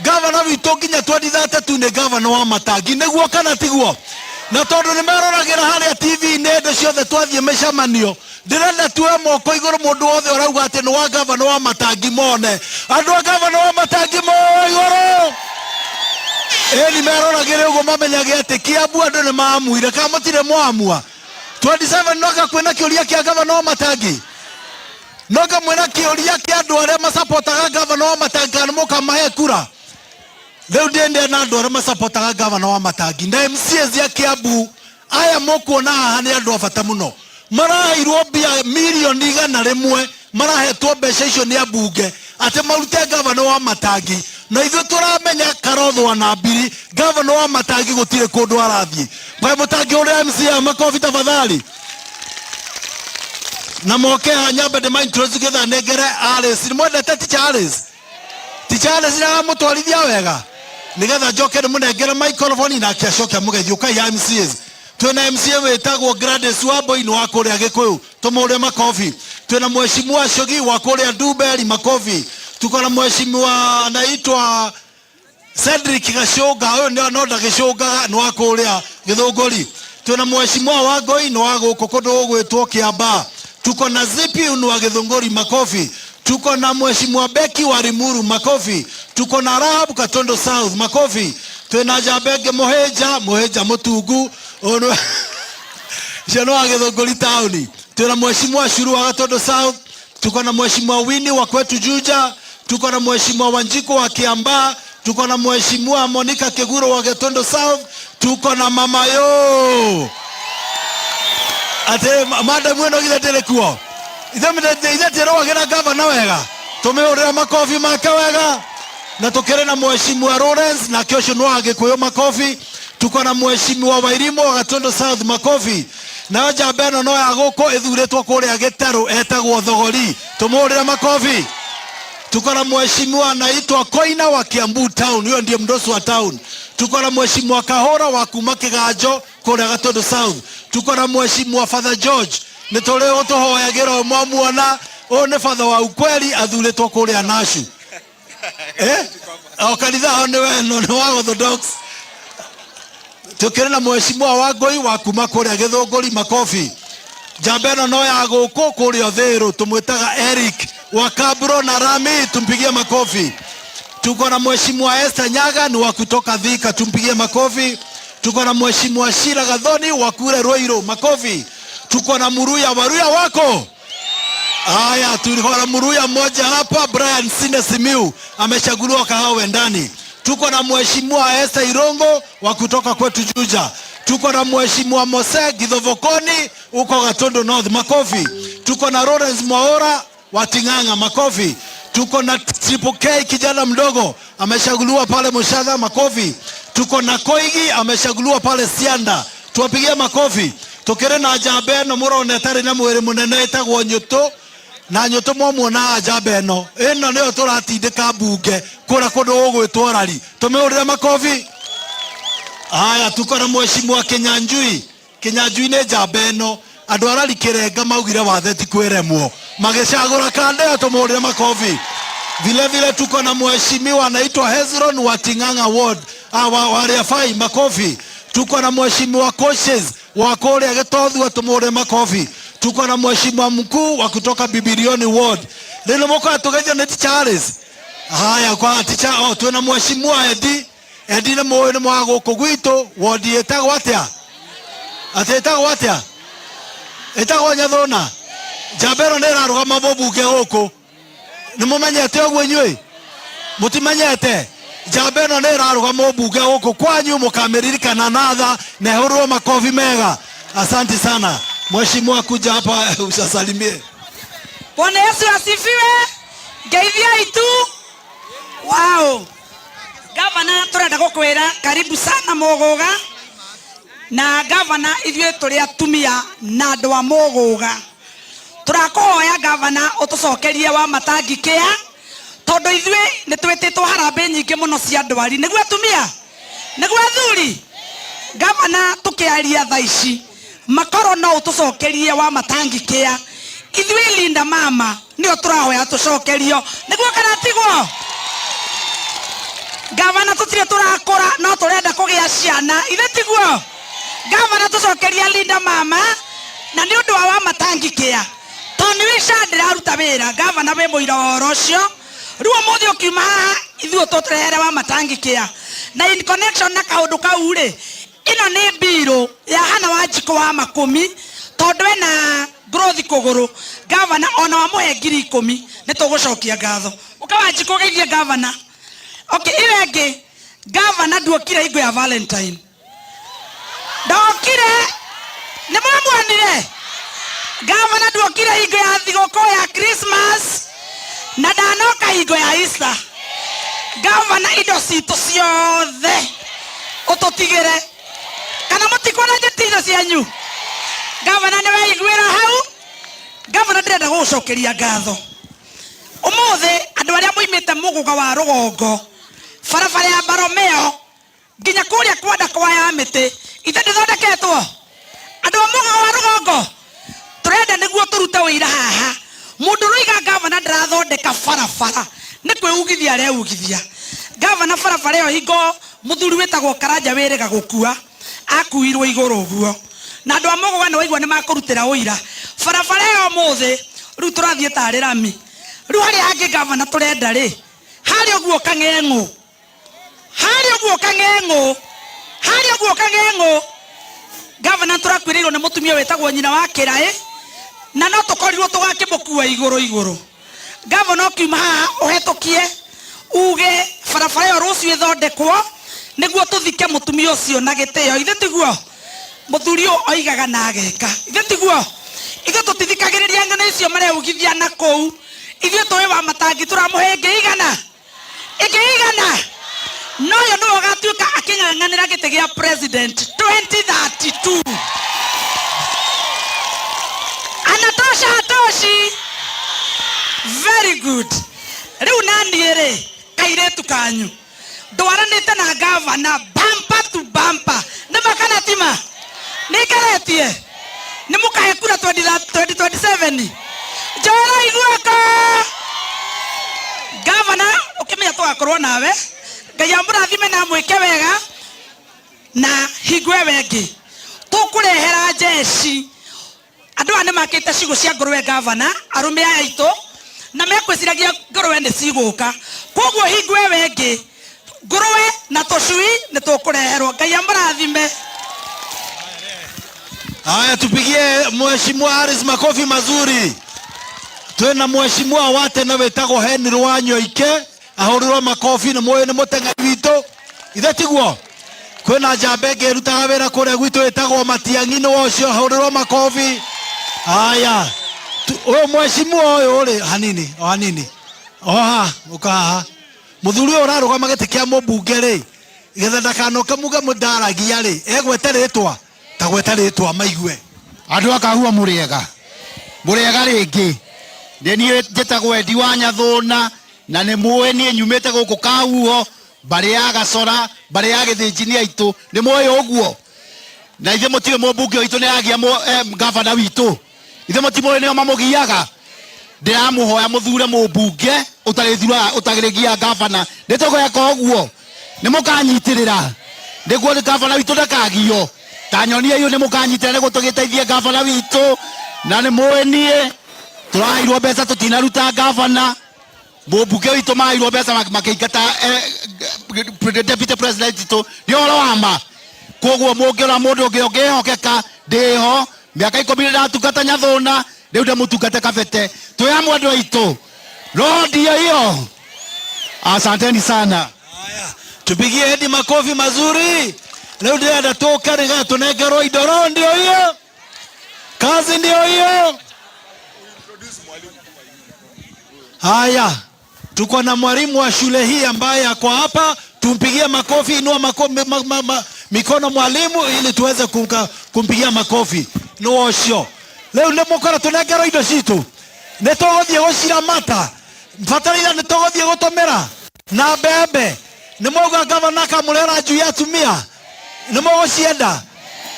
Gavana witũ nginya 2032 nĩ gavana wa Matangi, nĩguo kana tiguo? Na tondũ nĩ meroragĩra harĩa TV-inĩ hĩndĩ ciothe twathiĩ mĩcemanio, ndĩrenda tuoe moko igũrũ mũndũ wothe ũrauga atĩ nĩ wa gavana wa Matangi mone. Andũ a gavana wa Matangi moe igũrũ! Ĩni meroragĩre ũguo mamenyage atĩ Kiambu andũ nĩ maamuire, kana mũtirĩ mwamua? 27 noga kwĩna kĩũria kĩa gavana wa Matangi? Noga mwĩna kĩũria kĩa andũ arĩa macapotaga gavana wa Matangi kana mũkamahe kura? Rĩu ndĩndĩ na andũ arĩa macapotaga gavana wa Matangi na MCAs ya Kiambu aya mũkuona haha nĩ andũ a bata mũno. Maraheirwo mbia mirioni 100, marahetwo mbeca icio nĩ ambunge atĩ marute gavana wa Matangi, na ithuĩ tũramenya Karothwa na Mbiri gavana wa Matangi gũtirĩ kũndũ arathiĩ. Kaĩ mũtangĩhũrĩra MCA makobi tafadhali? Na moke haha nyambe ndĩma introduce getha nengere Alice. Nĩ mwendete teacher Alice? Teacher Alice nĩ aramũtwarithia wega nĩgetha njoke ndĩmũnengere microphone nake acoke amũgeithie. Ũkai ya MCAs. Twĩna MCA wĩtagwo Gladys Wambui nĩ wa kũrĩa Gĩkũyũ, tũmũhũrĩre makobi. Twĩna mheshimiwa Shogi wa kũrĩa Ndumberi, makobi. Tuko na mheshimiwa anaitwa Cedric Gacũnga, ũyũ nĩ no ndagĩcũngaga, nĩ wa kũrĩa Gĩthũngũri. Twĩna mheshimiwa Wangũi nĩ wa gũkũ kũndũ gũgwĩtwo Kĩambaa. Tuko na Zipi nĩ wa Gĩthũngũri, makobi. Tuko na mheshimiwa Becky wa Limuru, makobi. Tuko na Rahab Katondo South, makobi. Twĩna njamba ĩngĩ Mũhĩnja, Mũhĩnja Mũtungu, ũyũ nĩ ũcio nĩ wa Gĩthũngũri taũni. Twĩna mheshimiwa Shuru wa Gatondo South, tuko na mheshimiwa Winnie wa kwetu Juja, tuko na mheshimiwa Wanjiku wa Kiambaa, tuko na mheshimiwa Monica Kiguru wa Gatondo South, tuko na mama yo atĩ madam ĩno githĩ ndĩrĩ kuo? Ithe tĩrũagĩra gavana wega, tũmĩhũrĩre makobi make wega. Na tũkĩrĩ na mheshimiwa Lawrence, nake ũcio nĩ wa Gĩkũyũ, makobi. Tuko na mheshimiwa Wairimu wa Gatundu South, makobi. Nayo njamba ĩno no ya gũkũ ĩthurĩtwo kũrĩa Gĩtarũ, etagwo Thogori, tũmũhũrĩre makobi. Tuko na mheshimiwa anaitwa Koina wa Kiambu Town, huyo ndiye mdosi wa town. Tuko na mheshimiwa Kahora wa kuma Kĩganjo kũrĩa Gatundu South. Tuko na mheshimiwa Father George, nĩ tũrĩ ũtũhoyagĩra mwamuona, ũyũ nĩ father wa ukweli athurĩtwo kũrĩa Nashu. Eh? O kanitha hao nĩ weno nĩ wa Orthodox. Tukĩrĩ na mheshimiwa Wangũi wa kuma kũrĩa Gĩthũngũri, makobi. Njamba ĩno no ya gũkũ kũrĩa Ũthĩrũ, tũmwĩtaga Eric wa Kabro na Rami, tumpigie makofi. Tuko na mheshimiwa Esther Nyaga ni wa kutoka Thika, tumpigie makofi. Tuko na mheshimiwa Shira Gathoni wa kule Ruiru, makofi. Tuko na Muruya, Waruya wako Haya, tulikuwa na Muruya mmoja hapa, Brian Sinde Simiu amechaguliwa Kahawa Wendani. Tuko na mheshimiwa Esther Irongo wa kutoka kwetu Juja. Tuko na mheshimiwa Mose Githovokoni huko Gatundu North, makofi. Tuko na Lawrence Mwaora wa Ting'ang'a, makofi. Tuko na Triple K kijana mdogo amechaguliwa pale Mushadha, makofi. Tuko na Koigi amechaguliwa pale Sianda, tuwapigie makofi. Tukĩrĩ na njamba ĩno mũrona ĩtarĩ na mwĩrĩ mũnene ĩtagwo Nyũtũ, na Nyũtũ mwamuona njamba ĩno, ĩno nĩyo tũratindĩka mbunge kũrĩa kũndũ gũgwĩtwo Rari, tũmĩhũrĩre makobi. Haya, tuko na mheshimiwa Kinyanjui. Kinyanjui nĩ njamba ĩno, andũ a Rari Kĩrenga maugire wathe ti kwĩremwo, magĩcagũra kanda ĩyo, tũmũhũrĩre makobi. Vile vile tuko na mheshimiwa anaitwa Hezron wa Ting'ang'a Ward, wa Riafai, makofi. Tuko na mheshimiwa Koshes wa kũrĩa Gĩtothua, tũmũhũrĩre makobi. Tuko na mheshimiwa mkuu wa kutoka Bibilioni Ward. Rĩu nĩ mũkoya tũgeithio nĩ Teacher Alice. Haya, kwa teacher, oh, twĩna mheshimiwa Edi. Edi nĩ mũĩ nĩ mwa gũkũ gwitũ, ward ĩtagwo atĩa? Atĩ ĩtagwo atĩa? Ĩtagwo Nyathũna. Njamba ĩno nĩ ĩrarũgama mũmbunge gũkũ. Nĩ mũmenyete ũguo inyuĩ? Mũtimenyete? Njamba ĩno nĩ ĩrarũgama ũmbunge gũkũ kwanyu, mũkamĩririkana na tha na ĩhũrĩrwo makobi mega. Asante sana. Mheshimiwa, kuja hapa usasalimie. Bwana Yesu asifiwe. Ngeithia itu. Wow. Gavana turenda gukwira karibu sana Muguga. Na gavana ithuĩ tũrĩ atumia na andũ a Muguga. Tũrakũhoya gavana ũtũcokerie wa Matangi kĩa tondũ ithuĩ nĩ twĩtĩtwo harambĩ nyingĩ mũno cia ndwari. Nĩguo atumia? Nĩguo athuri? Gavana tũkĩaria thaa ici makorwo no ũtũcokerie wa Matangi kĩa ithuĩ Linda Mama nĩo tũrahoya tũcokerio. Nĩguo kana tiguo? Gavana tũtirĩ tũrakũra no tũrenda kũgĩa ciana, ithe tiguo? Gavana tũcokeria Linda Mama na nĩ ũndũ wa Wamatangi kĩa tondũ nĩ wĩ SHA ndĩraruta wĩra. Gavana wĩ mũira wa ũhoro ũcio. Rĩu ũmũthĩ ũkiuma haha ithuĩ tũtũrehere Wamatangi kĩa na in connection na kaũndũ kau rĩ, ĩno nĩ mbirũ ya Hana Wanjikũ wa Makũmi tondũ ena growth kũgũrũ. Gavana ona wamũhe 10,000 nĩ tũgũcokia ngatho. Ũka Wanjikũ ũgeithie gavana. Okay, ĩyo ĩngĩ gavana nduokire hingo ya Valentine, ndokire nĩ mwamuonire. Gavana nduokire hingo ya thigũkũ ya Christmas na ndanoka hingo ya Easter. Gavana indo citũ ciothe ũtũtigĩre, kana mũtikuona njĩti indo cianyu? Gavana nĩ weiguĩra hau. Gavana ndĩrenda gũgũcokeria ngatho ũmũthĩ. Andũ arĩa moimĩte mũgũga wa rũgongo, barabara ya Baromeo nginya kũrĩa kwanda kwa ya mĩtĩ ithe ndĩthondeketwo. Andũ a mũgũga wa rũgongo tũrenda nĩguo tũrute ũira haha, mũndũ ũroiga gavana ndarathondeka barabara nĩ kwĩugithia areugithia. Gavana, barabara ĩyo hingo mũthuri wĩtagwo Karanja wĩrĩga gũkua akuirwo igũrũ ũguo, na andũ a mũgũga nĩ waigua nĩ makũrutĩra ũira barabara ĩyo ũmũthĩ rĩu tũrathiĩ tarĩ rami. Rĩu harĩa hangĩ gavana tũrenda rĩ, harĩa ũguo kang'eng'ũ, harĩa ũguo kang'eng'ũ, harĩa ũguo kang'eng'ũ, gavana tũrakuĩrĩirwo nĩ mũtumia wĩtagwo nyina wa kĩraĩ na no tũkorirwo tũgakĩmũkua igũrũ igũrũ. Gavana ũkiuma haha ũhetũkie uge barabara ĩyo rũciũ ĩthondekwo nĩguo tũthike mũtumia ũcio na gĩtĩo, ithe tiguo? Mũthuri ũyũ oigaga na ageka, ithe tiguo? Ithuĩ tũtithikagĩrĩria ng'ano icio mareugithia na kũu. Ithuĩ tũĩ wa Matangi tũramũhe ĩngĩ igana, ĩngĩ igana, no ũyũ nĩwe ũgatuĩka akĩng'ang'anĩra gĩtĩ gĩa president 2032. Anatosha, hatoshi? Very good. Rĩu naniĩ rĩ, kairĩtu kanyu ndwaranĩte na gavana bumper to bumper, nĩ ma kana ti ma? Nĩ ngeretie nĩ mũkahe kura 2027. Njorai guoko gavana, ũkĩmenya tũgakorwo nawe. Ngai amũrathime na amwĩke wega na hingo ĩyo ĩngĩ tũkũrehera njeci. Andũ aya nĩ makĩte ciugũ cia ngũrwe gavana, arũme aya aitũ na mekwĩciragia ngũrwe nĩ cigũka, koguo hingo ĩyo ĩngĩ ngũrwe na tũcui nĩ tũkũreherwo. Ngai amũrathime. Haya, tupigie Mheshimiwa Harris makofi mazuri. Twina mheshimiwa wa tene wĩtagwo Henry Wanyoike, ahũrĩrwo makobi nĩ mũĩ nĩ mũteng'eri witũ, ithe tiguo? Kwĩna njamba ĩngĩ ĩrutaga wĩra kũrĩa gwitũ ĩtagwo Matiang'i, nĩ ũcio ahũrĩrwo makobi. Haya, ũyũ mheshimiwa ũyũ rĩ, hanini o hanini o haha, ũka haha. Mũthuri ũyũ ũrarũgama gĩtĩ kĩa mũmbunge rĩ, getha ndakanoke muge mũndaragia rĩ, egwete rĩtwa ta gweta rĩtwa maigue. Andũ akahua mũrĩega, mũrĩega rĩngĩ. Nĩ niĩ njĩtagwo Endi wa Nyathũna na nĩ mũĩ niĩ nyumĩte gũkũ Kahuho, mbarĩ ya Gacora, mbarĩ ya Gĩthĩnji nĩ aitũ, nĩ mũĩ ũguo. Na ithuĩ mũtiũĩ mũmbunge witũ nĩ aragia gavana witũ, ithuĩ mũtimũĩ nĩo mamũgiaga. Ndĩramũhoya mũthure mũmbunge ũtarĩthuraga ũtarĩgia gavana, nĩ tũgweka ũguo, nĩ mũkanyitĩrĩra nĩguo gavana witũ ndakagio. Ta nyonie iũ nĩ mũkanyitĩrĩra nĩguo tũgĩteithie gavana witũ. Na nĩ mũĩ niĩ tũraheirwo mbeca tũtinaruta gavana, mũmbunge witũ maheirwo mbeca makĩingata deputy president witũ, nĩ ũhoro wa ma. Koguo mũngĩona mũndũ ũngĩ ũngĩhokeka, ndĩho mĩaka 10 nĩ ndatungata Nyathũna, rĩu ndĩmũtungate Kabete, twĩ hamwe andũ aitũ, roho ndio hiyo. Asanteni sana. Haya, tupigie Edi makofi mazuri. Leo ndĩrenda tũke nĩgetha tũnengerwo indo. Roho ndio hiyo, kazi ndio hiyo. Haya, tuko na mwalimu wa shule hii ambaye ako hapa, tumpigie makofi. Inua mikono mwalimu, ili tuweze kumpigia makofi. Nĩ ũcio rĩu nĩ mũkora tũnengerwo indo citũ, nĩ tũgũthiĩ gũciramata bataraitha, nĩ tũgũthiĩ gũtũmĩra na mbembe. Nĩ mwauga gavana akamũrehera njui atumia, nĩ mũgũcienda?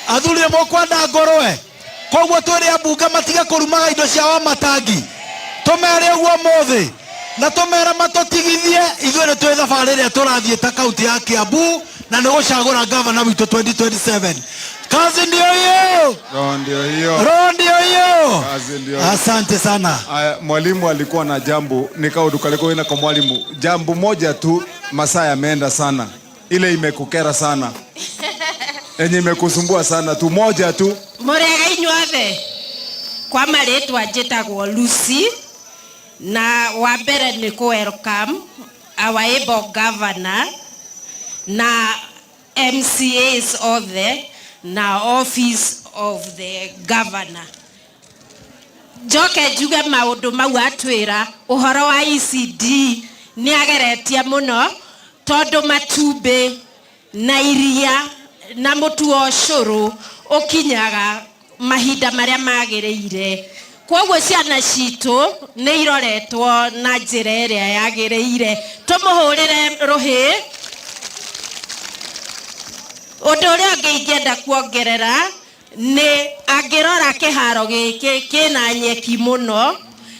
Athuri, nĩ mũkwenda ngũrwe? Koguo twĩre ambunge matige kũrumaga indo cia Wamatangi, tũmere ũguo mũthĩ. Na tũmere matũtigithie ithuĩ nĩ twĩ thabarĩ ĩrĩa tũrathiĩ ta kaunti ya Kiambu na nĩ gũcagũra gavana witũ 2027. Kazi ndio hiyo. Roho ndio hiyo. Roho ndio hiyo. Kazi ndio hiyo. Asante sana. Aya, mwalimu alikuwa na jambo nikaundu kwa mwalimu jambo moja tu, masaa yameenda sana, ile imekukera sana, yenye imekusumbua sana tu, moja tu. Mũrĩega inyuothe. Kwa marĩtwa njĩtagwo Lucy, na wa mbere nĩ kũ welcome our able governor na MCAs othe na office of the governor. Njoke njuge maũndũ mau atwĩra ũhoro wa ECD nĩ ageretie mũno, tondũ matumbĩ na iria na mũtu wa ũcũrũ ũkinyaga mahinda marĩa magĩrĩire. Koguo ciana citũ nĩ iroretwo na njĩra ĩrĩa yagĩrĩire. Tũmũhũrĩre rũhĩ. Ũndũ ũrĩa ũngĩ ingĩenda kuongerera nĩ angĩrora kĩharo gĩkĩ kĩna nyeki mũno,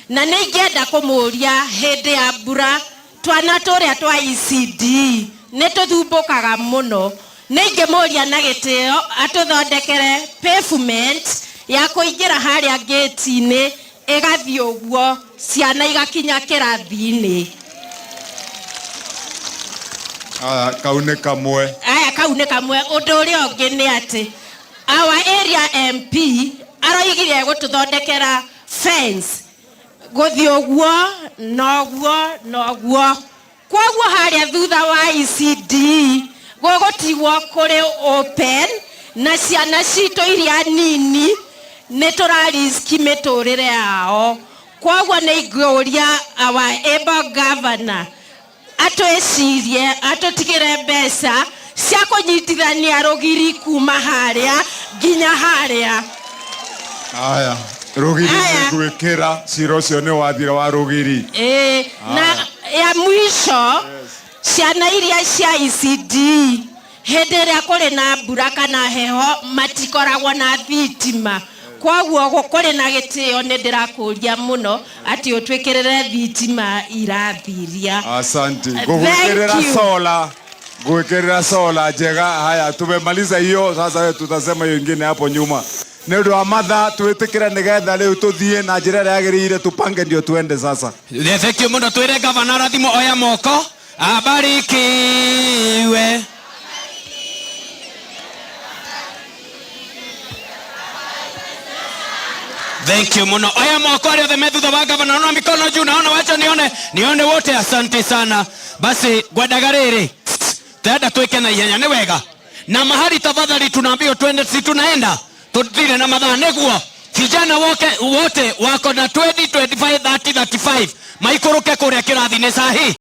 na nĩ ingĩenda kũmũria hĩndĩ ya mbura twana tũrĩa twa ECD nĩ tũthumbũkaga mũno. Nĩ ingĩmũria na gĩtĩo atũthondekere pavement ya kũingĩra harĩa gate-inĩ ĩgathiĩ ũguo ciana igakinya kĩrathi-inĩ. Aya, kau nĩ kamwe. Aya, kau nĩ kamwe. Ũndũ ũrĩa ũngĩ nĩ atĩ our area MP aroigire gũtũthondekera fence gũthiĩ ũguo noguo noguo, koguo harĩa thutha wa ECD gũgũtigwo kũrĩ open na ciana citũ iria nini nĩ tũrariski mĩtũrĩre yao. Koguo nĩ ingĩũria our able governor atwĩcirie atũtigĩre mbeca cia kũnyitithania rũgiri kuma harĩa nginya harĩa. Aya, rũgiri. Aya. Nĩ gwĩkĩra cira ũcio nĩ wathira wa rũgiri. Ĩĩ, na ya mwisho, ciana iria cia ECD hĩndĩ ĩrĩa kũrĩ na mbura kana heho matikoragwo na thitima. Koguo kũrĩ na gĩtĩo nĩ ndĩrakũria mũno atĩ ũtwĩkĩrĩre thitima irathi iria. Asante. Thank Gũgwĩkĩrĩra you. Sola, gwĩkĩrĩra sola njega. Haya, tumemaliza hiyo sasa, wewe tutasema hiyo ingine hapo nyuma nĩ ũndũ wa mathaa. Twĩtĩkĩre nĩgetha rĩu tũthiĩ na njĩra ĩrĩa yagĩrĩire, tupange ndio tuende sasa. Thank you muno. Twire gavana rathimo. Oya moko abarikiwe. Thank you muno. Oya moko arĩa othe me thutha wa gavana. Naona mikono juu, naona, wacha nione, nione wote. Asante sana. Basi ngwendaga rĩrĩ, tenda twĩke na ihenya, nĩ wega na mahali. Tafadhali, tunaambiwa twende, si tunaenda tuthire na mathaa nĩguo vijana wote wote wako na 20, 25, 30, 35 maikũrũke kũrĩa kĩrathi-inĩ sahi.